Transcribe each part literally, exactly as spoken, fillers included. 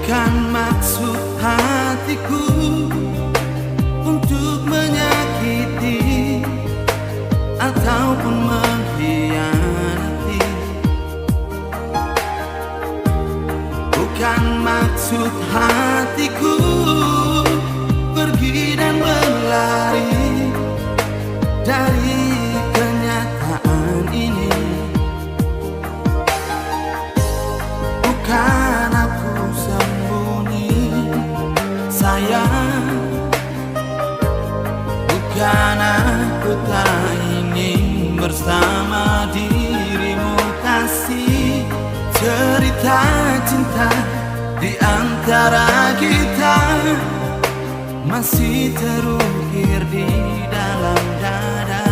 Bukan maksud hatiku untuk menyakiti ataupun mengkhianati. Bukan maksud hatiku pergi dan berlari dari kenyataan ini. Bukan aku sembunyi, sayang. Bukan aku tak ingin bersama dirimu, kasih. Cerita cinta di antara kita masih terukir di dalam dada.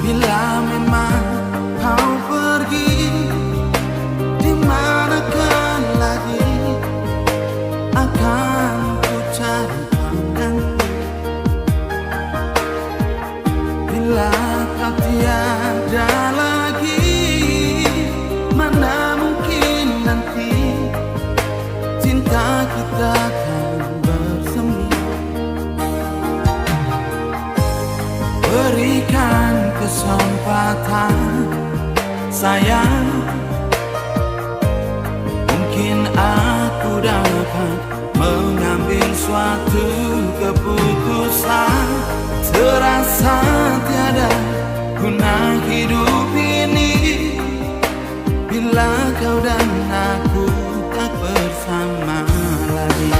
Bila memang kau pergi, di manakan lagi akan ku cari pengganti? Bila kau tiada lagi, mana mungkin nanti cinta kita kan bersemi. Berikan kesempatan, sayang. Mungkin aku dapat mengambil suatu keputusan. Terasa tiada guna hidup ini bila kau dan aku tak bersama lagi.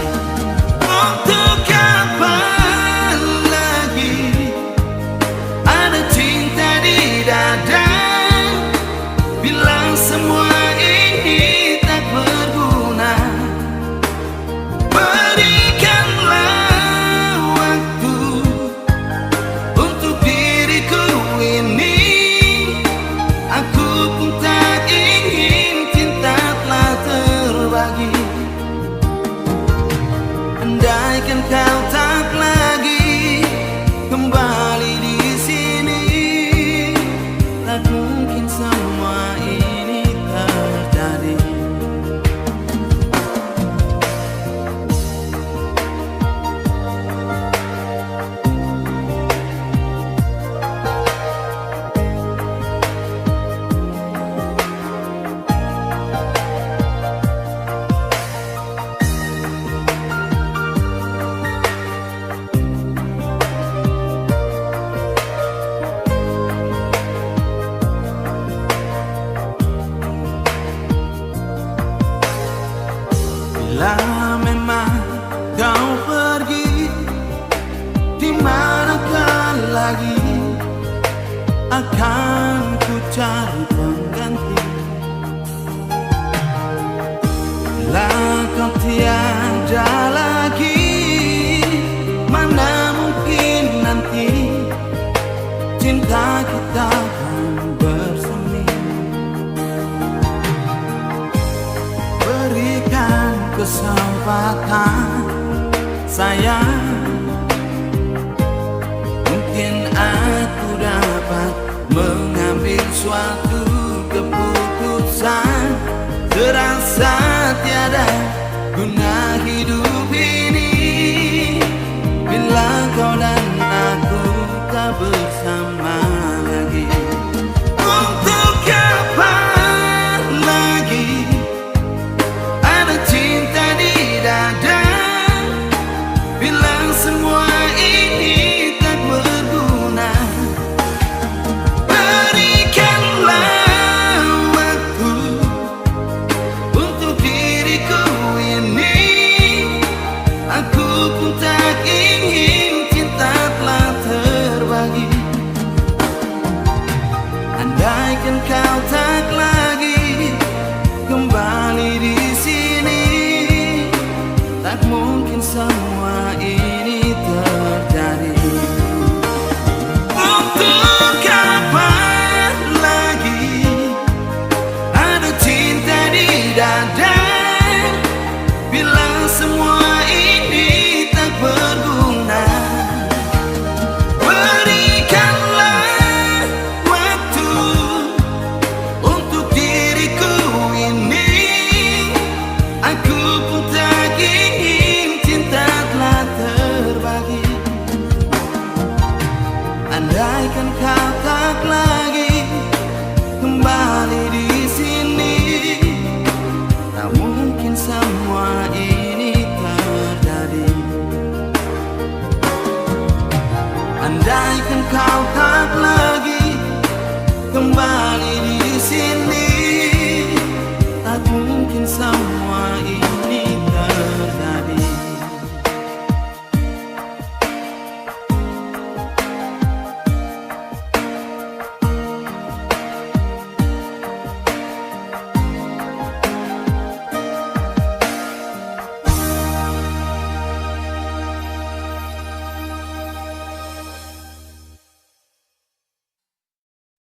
Untuk apa lagi ada cinta di dada, bila semua ini tak berguna? Berikanlah waktu untuk diriku ini. Aku pun tak ingin cinta telah terbagi. Andaikan kau tak lagi kembali di sini, tak mungkin semua ini terjadi. Bila memang kau pergi, di manakah lagi akan ku cari pengganti? Bila kau tiada lagi, mana mungkin nanti cinta kita kan bersemi. Berikan kesempatan, sayang. Mungkin aku dapat mengambil suatu keputusan. Terasa tiada guna hidup ini bila kau dan aku tak bersama lagi. Untuk apa lagi ada cinta di dada, bila semua ini tak berguna? Berikanlah waktu untuk diriku ini. Aku pun tak ingin cinta telah terbagi. Andaikan kau